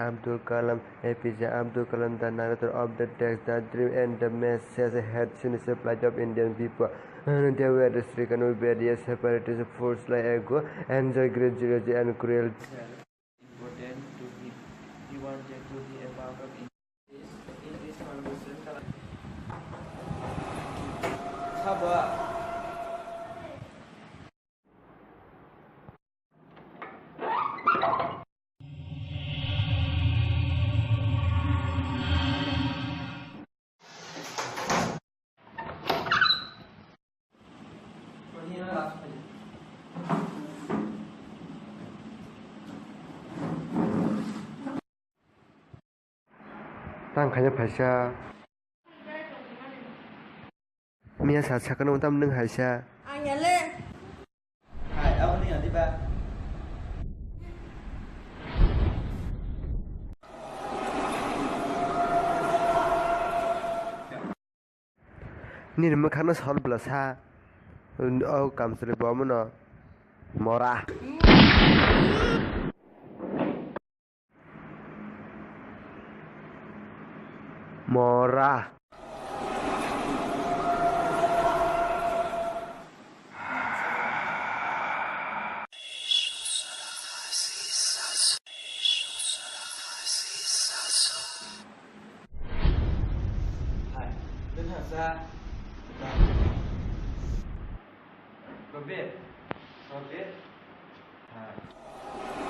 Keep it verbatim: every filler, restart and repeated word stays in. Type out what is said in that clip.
Abdul Kalam, A P J Abdul Kalam, the narrator of the text, the dream and the message had sinister plight of Indian people. They were stricken with various separatist forces like Agho, Anzar, Great Jealousy and Cruel. Important to him. He wanted to be a part of in this, in this conversation. Sabo. Tang khaina phaisa. Miya sa sakano tam nwng haisa. Ang ya le. Hai, abo ni adi ba. Nini mwkhangno sol bwla sa. O kamchwlwi bo omono mora. Mora. Hai, nwng hasa. Robert, Robert. Hai.